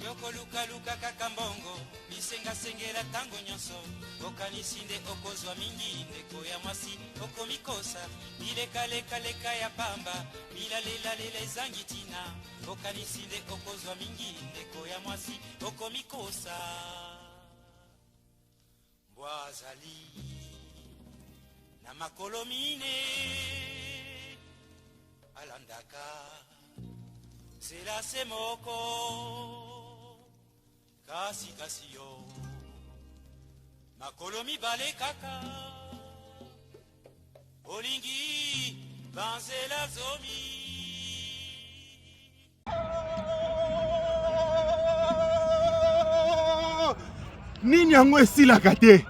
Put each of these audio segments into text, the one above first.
Yokolukaluka kaka mbongo, bisengasengela ntango nyonso, okanisi nde okozwa mingi. Ndeko ya mwasi, okomikosa, bilekalekaleka ya pamba, bilalelalela ezangi ntina, okanisi nde okozwa mingi. Ndeko ya mwasi, okomikosa. Mbwa azali na makolo mine, alandaka nzela se moko, kasi kasi yo makolo mibale kaka, olingi banzela zomi. Nini yango esilaka te?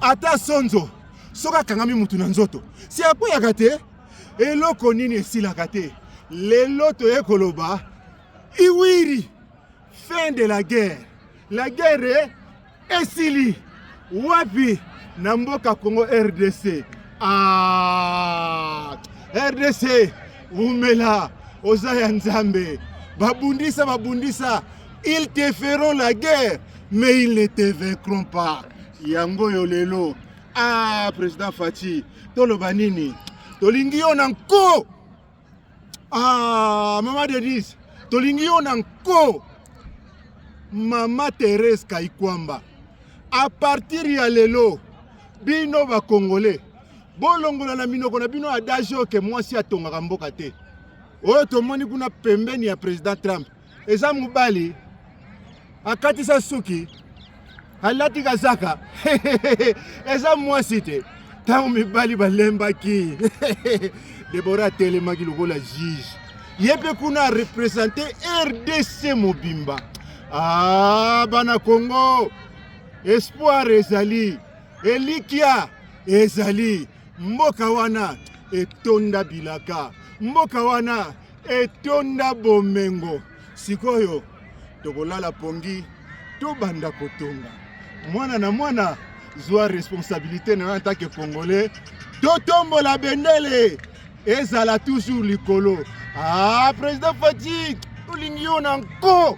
Ata sonzo soki akangami mutu na nzoto si akweyaka te. Eloko nini esilaka te? Lelo toye koloba iwiri, fin de la guerre. La guerre esili wapi? Na mboka Congo RDC. Ah, RDC umela, oza ya Nzambe. Babundisa babundisa, ils te feront la guerre mais ils ne te vaincront pas. Yango yo lelo, ah, président Fatshi, toloba nini? Tolingi yo na nko. Ah, mama Denise, tolingi yo na nko. Mama Therese Kaikwamba, a partir ya lelo bino ba Congolais bolongola na minoko na bino adage oyo ke mwasi atongaka mboka te. Oyo tomoni kuna pembeni ya président Trump eza mobali akatisa suki, alati kazaka, eza mwasi te. Ntango mibali balembaki, Debora atelemaki lokola juge, ye mpe kuna arepresente RDC mobimba. Ah, bana Congo, espoir ezali, elikya ezali. Mboka wana etonda bilaka, mboka wana etonda bomengo. Sikoyo tokolala pongi, tobanda kotonga. Mwana na mwana, zwa responsabilité na yo en tant que Congolais. Totombola bendele ezala toujours likolo. Ah, président Fatshi, tolingi yo na nko.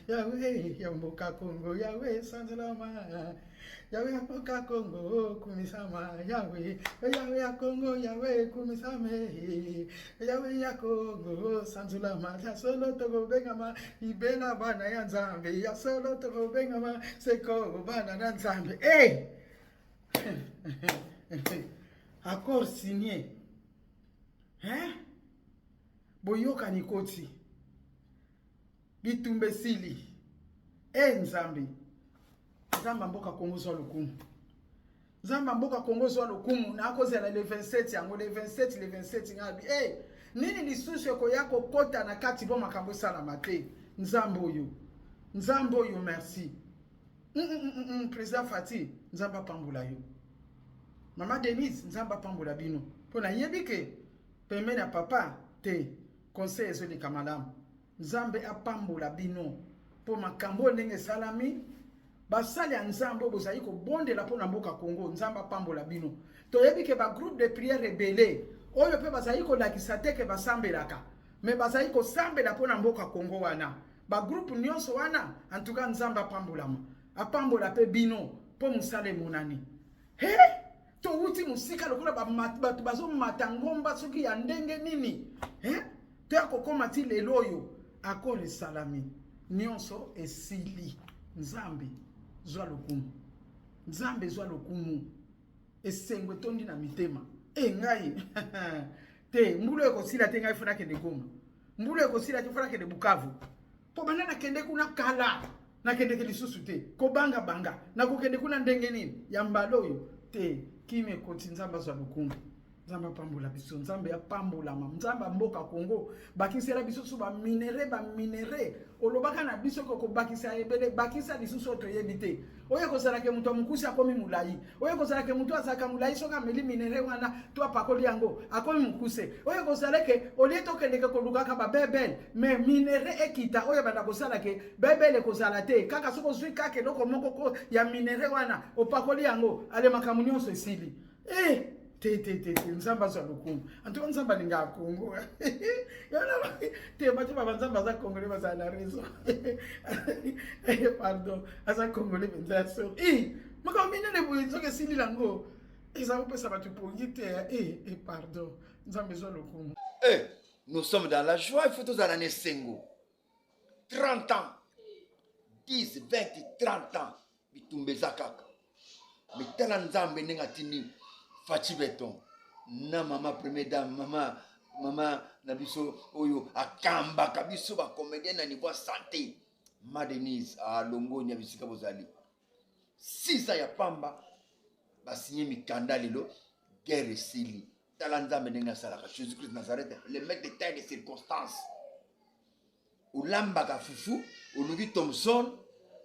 Yawe ya mboka Congo, Yawe sanzolama, Yawe ya mboka Congo, kumisama, Yawe, Yawe ya Congo, Yawe kumisame, Yawe ya Congo, sanzolama, ya solo tokobengama, libela bana ya Nzambe, ya solo tokobengama, seko bana na Nzambe. Hey! Accord signé. Hein? Boyokani koti. Bitumba esili. E Nzambe. Nzambe ya mboka Kongo zwa lokumu. Nzambe ya mboka Kongo zwa lokumu. Nakozela le 27 yango, le 27, le 27 ngabi. Eh, nini lisusu ekoya kokota na kati bo makambo esalama te. Nzambe oyo. Nzambe oyo merci. Président Fati, Nzambe apambola yo. Mama Denise, Nzambe apambola bino. Mpo nayebi ke pembeni ya papa te, conseil ezoleka malamu. Nzambe apambola bino mpo makambo oyo ndenge esalami. Basali ya Nzambe oyo bozali kobondela mpo na mboka Congo, Nzambe apambola bino. Toyebi ke ba groupe de prière ebele oyo mpe bazali kolakisa te ke basambelaka, me bazali kosambela mpo na mboka Congo wana, ba groupe nyonso wana, en tout cas Nzambe apambolama, apambola mpe bino mpo mosala emonani. He, towuti mosika lokola bato bazomata ngomba soki ya ndenge nini, he? Toya kokóma ti lelo oyo accord esalami, nyonso esili. Nzambe zwa lokumu, Nzambe zwa lokumu. Esengo etondi na mitema. E ngai te, mbula ekosila te, ngai fo nakende Goma. Mbula ekosila te, fo nakende Bukavu. Mpo banda nakende kuna kala, nakendeke lisusu te. Kobanga banga nakokende kuna ndenge nini ya mbala oyo te. Kimi ekoti, Nzambe azwa lokumu. Nzambe apambola biso, Nzambe apambolama, Nzambe mboka Congo bakisela biso so ba minere, ba minere olobaka na biso ko kobakisa ebele, bakisa lisusu oyo toyebi te. Oyo ekozalaka moto ya mokuse akomi molai, oyo ekozalaka moto azalaka molai soki ameli minere wana to apakoli yango akomi mokuse, oyo ekozalaka olie tokendeke kolukaka ba bebele mais minere ekita, oyo banda kosala ke bebele ekozala te, kaka soki ozwi kaka eloko moko ya minere wana opakoli yango, ale makambo nyonso esili. Eh! Te te te te, Nzambe azwa lokumu. En tout cas Nzambe alingaka Congo. Te bato ba Nzambe aza congolais bazala na raison. Pardon, aza congolais mpenza ya solo. Eh, makambo minene boye nzoka esili nango. Eza kopesa bato pongi te. Eh, eh, pardon. Nzambe ezwa lokumu. Eh, nous sommes dans la joie, il faut tozala na esengo. 30 ans 10 20 30 ans bitumba eza kaka me tala nzambe ndenge atindi faci beton na mama premier dame mama mama na biso oyo akambaka biso bacomédien na niveau ya santé ma denise alongoni ya bisika bozali 6 ans ya pamba basigne mikanda lelo guerre esili tala nzambe ndenge asalaka jésus christ nazareth le maître de taille de circonstance olambaka fufu oluki thomson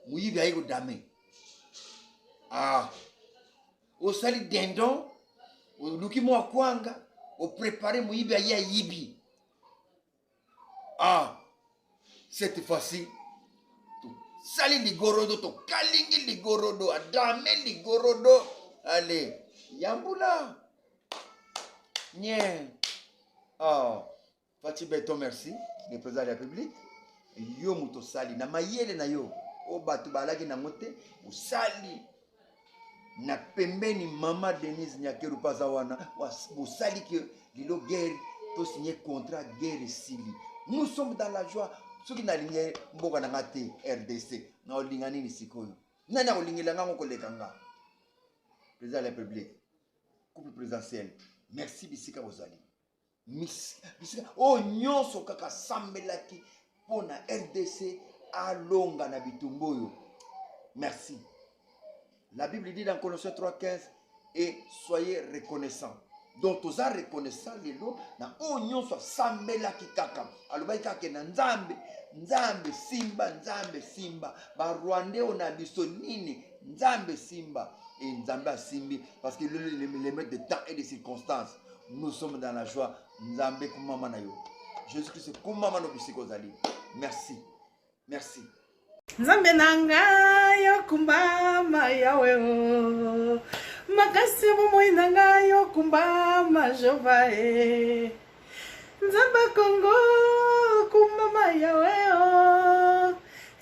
moyibi aye kodame ah osali dindon oluki mwa kwanga oprepare moyibi aye ayibi ah cette fois-ci tosali ligorodo tokalingi ligorodo adame ligorodo ale yambula nye oh. Fatshi Beton merci le président de la République yo moto osali na mayele na yo oyo bato balaki nango te osali na pembeni mama Denise Nyakeru mpe aza wana bosali ke lelo guerre tosigne contrat guerre esili nous sommes dans la joie soki nalingi mboka na nga te rdc naolinga nini sikoyo nani akolingela nga ngo koleka nga président de la république couple présidentiel merci bisika bozali bisika oyo nyonso kaka asambelaki mpo na rdc alonga na bitumba oyo merci la bible dit dans colossiens 3.15 et soyez reconnaissant donc toza reconnaissant lelo na oyo nyonso asambelaki kaka alobaki kaka na nzambe nzambe simba nzambe simba barwandais oyo na biso nini nzambe simba e nzambe asimbi parce que le, le, le maître de temps et de circonstances nous sommes dans la joie nzambe kumama na yo jésus christ kumama no bisika ozali merci merci nzambe na ngai okumbama yawe o makasi ya bomoi na ngai okumbama jehova e nzambe kongo kumbama yawe o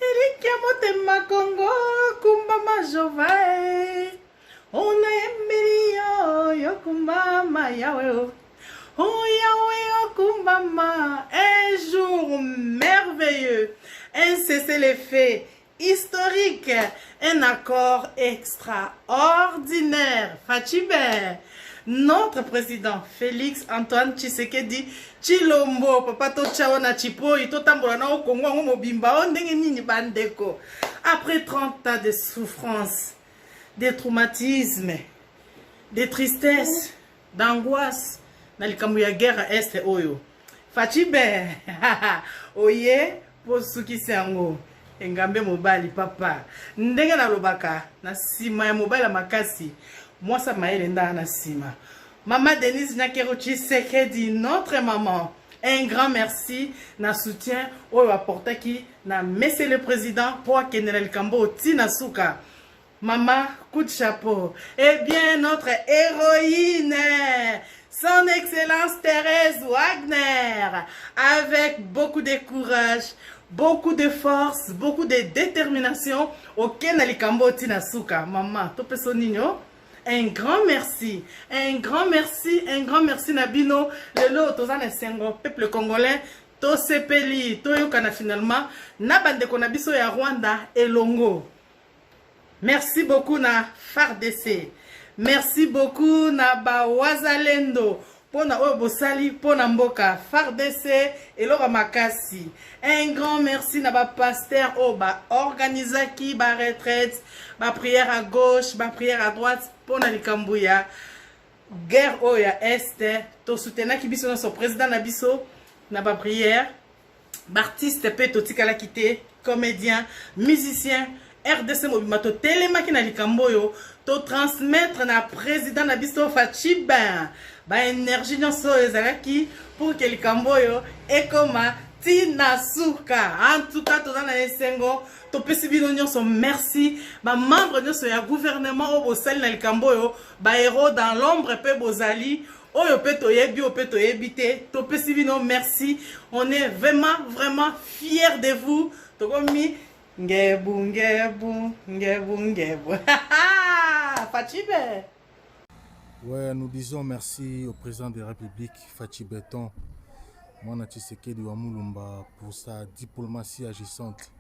elikya motema kongo kumbama jehova e Onayembeli yo, yo kumbama Yahweh. Oh, oh Yahweh, oh kumbama. Un jour merveilleux, un cessez-le-feu historique, un accord extraordinaire. Fatshibert, notre président Félix Antoine Tshisekedi Tshilombo, papa totia wana chipoi, totambola na Congo yango mobimba, o ndenge nini bandeko. Après 30 ans de souffrance, de traumatisme, de tristesse, d'angoisse na likambo ya guerre ya est oyo. Fatshi be oye po sukisi yango engambe mobali papa ndenge nalobaka na nsima ya mobali ya makasi mwasi ya mayele ndaa na nsima mama denise nyakero tshisekedi notre maman un grand merci na soutien oyo aportaki na monsieur le président mpo akende na likambo oyo ti na suka Maman, coup de chapeau. Eh bien, notre héroïne, son Excellence Thérèse Wagner, avec beaucoup de courage, beaucoup de force, beaucoup de détermination, okenda likambo tina suka. Maman, topeso nino. Un grand merci, un grand merci, un grand merci na bino. Lelo toza na esengo, peuple congolais, tosepeli, toyokana finalement na bandeko na biso ya Rwanda elongo. Merci beaucoup na FARDC. Merci beaucoup na ba Wazalendo pona oyo bosali pona mboka FARDC eloko makasi. Un grand merci na ba pasteur oyo ba organisaki ba retraite, ba prière à gauche, ba prière à droite pona likambo ya guerre oyo ya est to soutenaki biso nyonso président na biso na ba prière B'artistes pe totikalaki te, comediens, musiciens, rdc mobimba totelemaki na likambo oyo to transmettre na president na biso Fatshi ba energie nyonso oyo ezalaki pour que likambo oyo ekoma ti na suka. En tout cas toza na esengo, topesi bino nyonso merci, bamembre nyonso ya gouvernement oyo bosali na likambo oyo, bahéros dans l'ombre mpe bozali oyo mpe toyebi, oyo mpe toyebi te, topesi bino merci. On est vraiment vraiment fiers de vous. Tokomi ngebu ngebu ngebu ngebu. Fatshi Be. Ouais, nous disons merci au président de la République, Fatshi Béton, Mwana Tshisekedi wa Mulumba, pour sa diplomatie agissante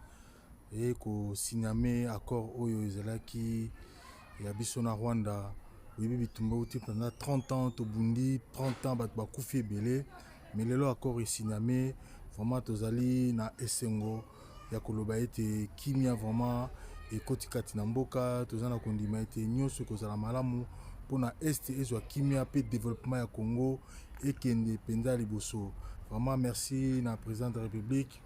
et ko signer accord oyo ezalaki ya biso na Rwanda. Oyebi bitumba euti pendant 30 ans, tobundi 30 ans, bato bakufi ebele, mais lelo accord esigname. Vraiment tozali na esengo ya koloba ete kimia vraiment ekoti kati na mboka. Toza na kondima ete nyonso ekozala malamu mpona Est ezwa kimia mpe développement ya Congo ekende mpenza liboso. Vraiment merci na président de la République,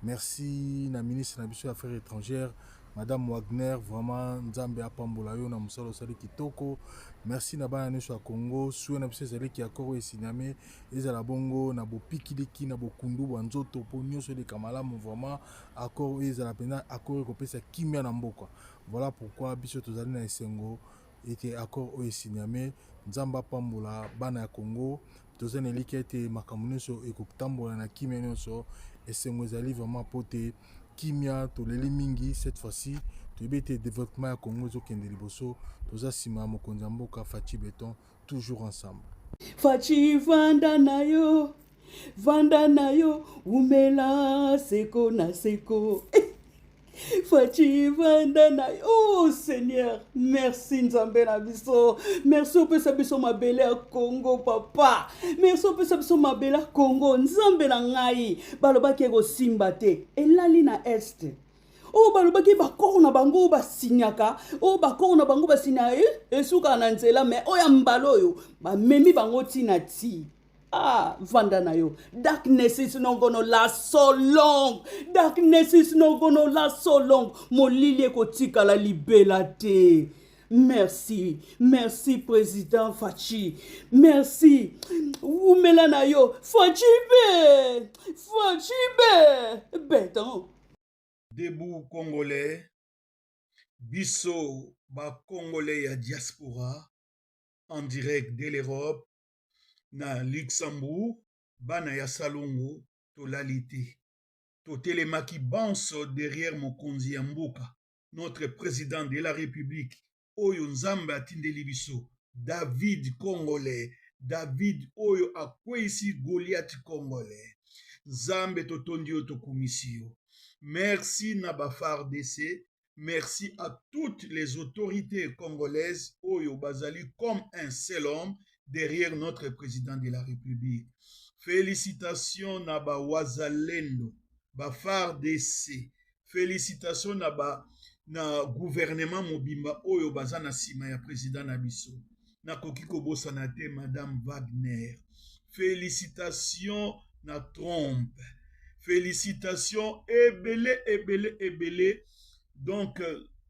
merci na ministre na biso ya Affaires étrangères, madame Wagner. Vraiment Nzambe apambola yo na mosala osali kitoko. Merci na bana nyonso ya Congo. Souhait na biso ezalaki accord oyo esigname ezala bongo na bopikiliki na bokundu bwa nzoto mpo nyonso eleka malamu. Vraiment accord oyo ezala mpenza accord ekopesa kimia na mboka. Voilà pourquoi biso tozali na esengo ete accord oyo esigname. Nzambe apambola bana ya Congo. Toza na elikya ete makambo nyonso ekotambola na kimia nyonso. Esengo ezali vraiment po te kimia toleli mingi. Cette fois-ci toyebi ete développement ya Congo ezokende liboso. Toza nsima ya mokonzi ya mboka Fatshi Béton, toujours ensemble. Fatshi, vanda na yo, vanda na yo, umela seko na seko. Fatshi, vanda na yo. Oh Seigneur, merci Nzambe na biso. Merci opesa biso mabele ya Congo, papa. Merci opesa biso mabele ya Congo, Nzambe na ngai. Balobaki ekosimba te. Elali na Est. Oyo balobaki baaccord na bango oyo basinyaka, oyo baaccord na bango basinyaka esukaka na nzela, mais oyo ya mbala oyo bamemi bango ntina ti. Ah, vanda na yo. Darkness is not gonna last so long. Darkness is not gonna last so long. Molili ekotikala libela te. Merci, merci président Fatshi. Merci. Umela na yo. Fatshi be. Fatshi be. Béton. Debout Congolais, biso ba Congolais ya diaspora en direct de l'Europe na Luxembourg, bana ya Salongo tolali te. Totelemaki banso derrière mokonzi ya mboka, notre président de la République oyo Nzambe atindeli biso, David Congolais, David oyo akweyisi Goliath Congolais. Nzambe totondi yo, tokumisi yo. Merci na ba FARDC, merci à toutes les autorités congolaises oyo bazali comme un seul homme derrière notre président de la République. Félicitations na ba Wazalendo, ba FARDC. Félicitations na ba na gouvernement mobimba oyo baza na nsima ya président na biso. Nakoki kobosana te madame Wagner. Félicitations na Trump. Félicitations ebele ebele ebele. Donc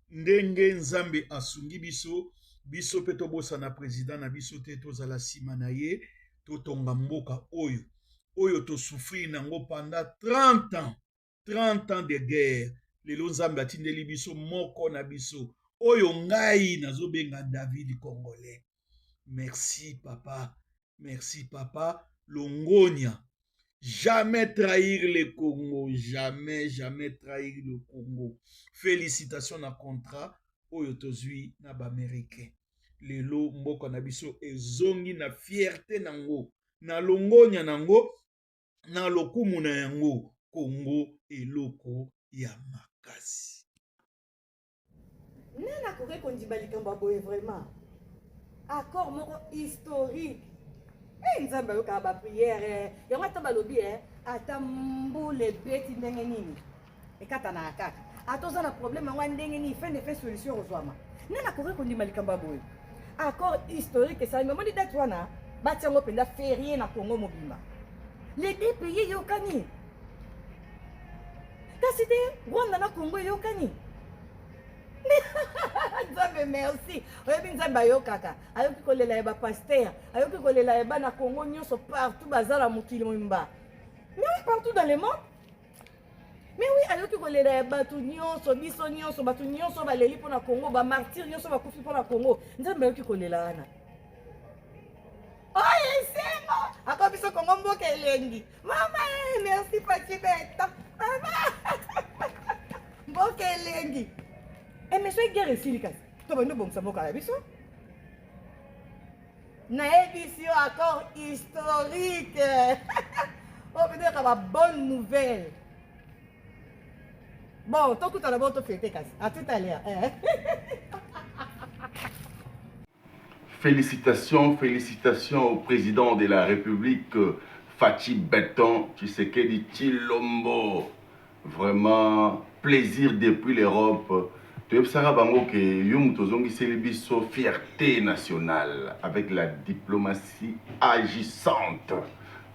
ndenge Nzambe asungi biso, biso mpe tobosana président na biso te, tozala nsima na ye, totonga mboka oyo oyo tosouffrir nango pendant 30 ans, 30 ans de guerre. Lelo Nzambe atindeli biso moko na biso oyo ngai nazobenga David Congolais. Merci papa, merci papa. Longonia. Jamais trahir le Congo, jamais, jamais trahir le Congo. Félicitations na contrat oyo tozwi na ba Américain. Lelo mboka na biso ezongi na fierté nango, na longonya nango, na lokumu na yango. Congo eloko ya makasi. Nani akoki kondima likambo ya boye? Vraiment accord moko historique. E Nzambe ayokaka baprière yango. Ata balobi e ata mbula ebeti ndenge nini, ekatanaka kaka. Ata oza na problème yango ya ndenge nini, fin de fin solution kozwama. Nani akoki kondima likambo ya boye? Accord historique esalami. Omoni date wana, batia yango mpenza férié na Congo mobimba. Les deux pays eyokani, kasi te Rwanda na Congo eyokani. Nzambe merci. Oyebi Nzambe ayokaka, ayoki kolela ya bapasteur, ayoki kolela ya bana Congo nyonso partout baza na mokili mobimba, mais partout dans le monde. Mais oui, ayoki kolela ya bato nyonso, biso nyonso, bato nyonso baleli mpo na Congo, ba martyrs nyonso bakufi mpo na Congo. Nzambe ayoki kolela wana. Oyo esengo! Ako biso Congo mboka elengi. Mama, eh, merci Fatshi Beton. Mama! Mboka elengi. Eh, mais soki guerre esili kasi, tobandi obongisa mboka na biso. Nayebisi yo accord historique. Oyo peut-être ba bonne nouvelle. Bon, tokutana bon tofete kasi. À tout à l'heure. Eh. Félicitations, félicitations au président de la République, Fatshi Beton Tshisekedi Tshilombo. Vraiment, plaisir depuis l'Europe. Toyebisaka bango ke yo moto ozongiseli biso fierté nationale avec la diplomatie agissante.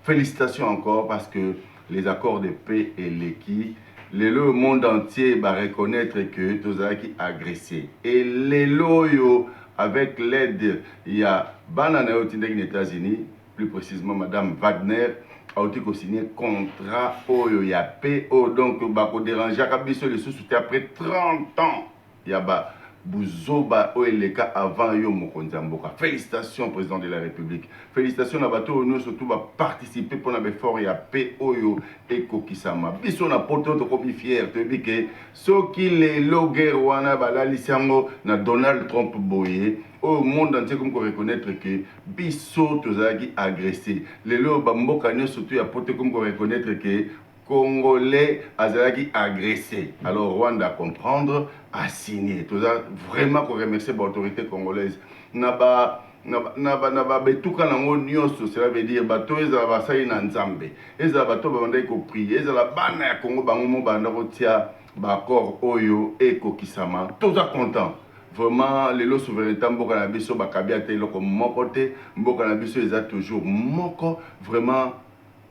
Félicitations encore parce que les accords de paix eleki lelo monde entier ba reconnaître que tozalaki agressé et lelo oyo avec l'aide ya bana na yo otindaki na États-Unis plus précisément madame Wagner auti kosigner contrat oyo ya paix oyo donc bakoderangeaka biso lisusu te après 30 ans ya ba buzoba oyo eleka avant yo mokonzi ya mboka. Félicitations président de la République, félicitations na bato oyo nyonso tu baparticipe mpona baeffort ya paix oyo ekokisama. Biso na poto tokomi fier, toyebi ke soki lelo guerre wana balalisi yango na Donald Trump boye, oyo monde entier ekomi koreconnaitre ke biso tozalaki agressé. Lelo bamboka nyonso tu ya poto ekomi koreconnaitre ke Congolais azalaki agressé. Alors Rwanda comprendre, a signé. Toza vraiment ko remercier ba autorité congolaise na ba na ba na ba betuka nango nyonso, cela veut dire bato ezala basali na Nzambe, ezala bato babandaki ko prier, ezala bana ya Congo bango mo banda kotia ba accord oyo ekokisama. Toza content. Vraiment lelo souveraineté mboka na biso bakabi ata eloko moko te, mboka na biso eza toujours moko. Vraiment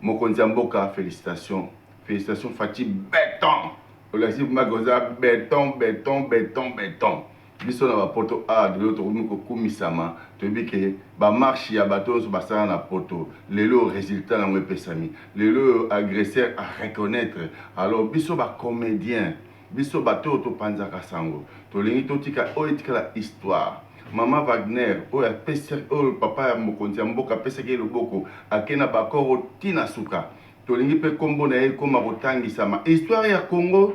mokonzi ya mboka félicitations, félicitations Fatshi Beton. Olakisi maka oza beton beton beton beton. Biso na bapoto a lelo tokomi kokumisama, toyebi ke bamarche ya bato nyonso basala na poto lelo résultat nango epesami, lelo oyo agresseur a reconnaître. Alors biso bacomédien, biso bato oyo topanzaka sango, tolingi totika oyo etikala histoire. Mama Wagner oyo apesi, oyo papa ya mokonzi ya mboka apesaki ye loboko, ake na bakoro tina suka. Tolingi mpe kombo na ye ekoma kotangisama histoire ya Congo.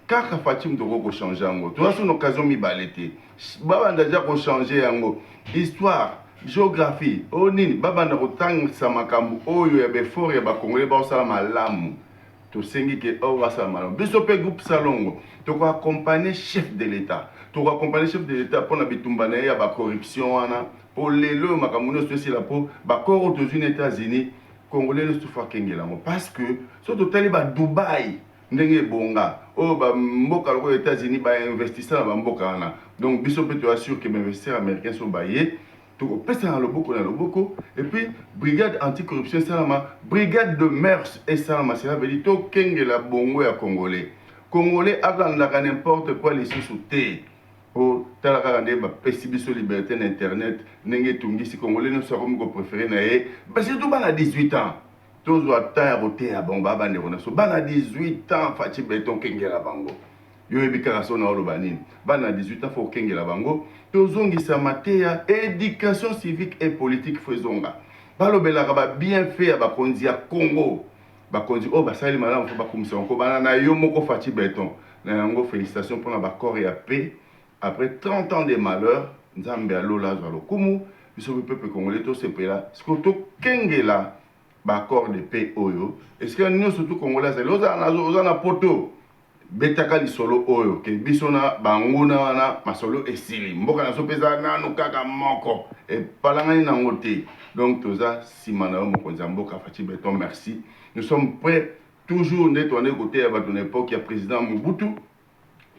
Kaka Fatshi moto okoki kochange yango, toza so na occasion mibale te. Babanda deja kochange yango, histoire, géographie, oyo nini, babanda kotangisa makambo oyo ya befort ya bakongole baosala malamu. Tosengi ke oyo basala malamu. Biso mpe groupe Salongo tokoaccompagne chef de l'État, tokoaccompagne chef de l'État mpona bitumba na ye ya bacorruption wana, mpo lelo oyo makambo nyonso esila, mpo bakoro oyo tozwi na États-Unis, congolais nyonso fo akengela yango, parce que soki totali ba Dubai ndenge ebonga, oyo bamboka lokola États-Unis bainvestissa na bamboka wana, donc biso mpe toya sûr ke bainvestisseur américain so baye, tokopesa na loboko na loboko. Et puis brigade anticorruption esalama, brigade de mœurs esalama, cela veut dire tokengela bongo ya congolais. Congolais alandaka n'importe quoi lisusu te. Po tala kaka nde bapesi biso liberté na internet, ndenge etungisi congolais nyonso akomi kopréféré na ye, surtout bana 18 ans. Tozwa temps ya koteya bango, baa bandeko na biso bana 18 ans. Fatshi Beton, kengela bango. Yo oyebi kaka so na oloba nini, bana 18 ans fo kokengela bango. Tozongisa mateya éducation civique et politique, fo ezonga. Balobelaka ba bienfait ya bakonzi ya Congo, bakonzi oyo basali malamu fo bakumisa bango. Bana na yo moko Fatshi Beton na yango, félicitations mpona baccord ya paix après 30 ans de malheur. Nzambe alola azwa lokumu. Biso mpe peuple congolais tosepela sikoyo, tokengela baaccord de paix oyo esika nyonso tu congolais azali. Oza na poto, betaka lisolo oyo ke biso na banguna wana masolo esili, mboka na biso mpe eza nanu kaka moko, epalangani nango te. Donc toza nsima na yo mokonzi ya mboka Fatshi Beton, merci. Nous sommes prêts toujours nde tobandaki koteya bato na époque ya président Mobutu.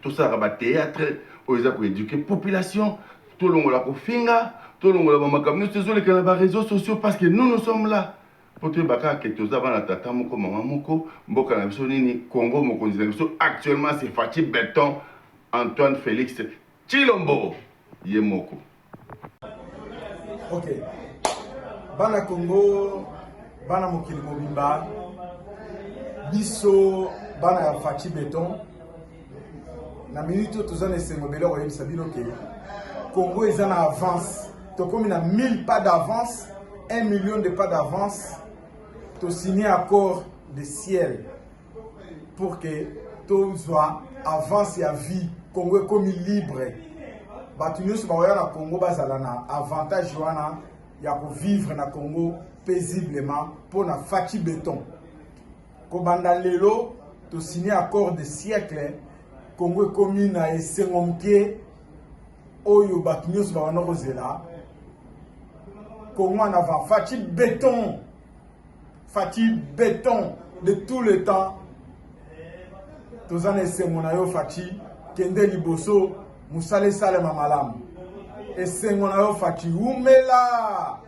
Tosalaka bathéâtre oyo eza koéduke population, tolongola kofinga, tolongola bamakambo nyonso ezoleka na baréseaux sociaux, parce que nous, nous sommes là po toyeba kaka ke toza bana tata moko mama moko. Mboka na biso nini? Congo. Mokonzi na biso actuellement c'est Fatshi Beton Antoine Félix Tshilombo ye moko. Ok, bana Congo, bana mokili mobimba, biso. Bana ya Fatshi Beton, na minute oyo toza na esengo ebele koyebisa bino ke Congo eza na avance. Tokomi na 1000 pas d'avance, 1 million de pas d'avance. To signer accord de ciel pour que tozwa avance ya vie. Congo ekomi libre. Bato nyonso bakoya na Congo bazala na avantage wana ya kovivre na Congo paisiblement mpo na Fatshi Beton. Kobanda lelo to signer accord de siècle, Congo ekomi na esengo moke oyo bato nyonso babanda kozela. Congo en avant, Fatshi Beton, Fatshi Beton de tout le temps. Toza na esengo na yo Fatshi, kende liboso, mosala esalema malamu. Esengo na yo Fatshi, umela.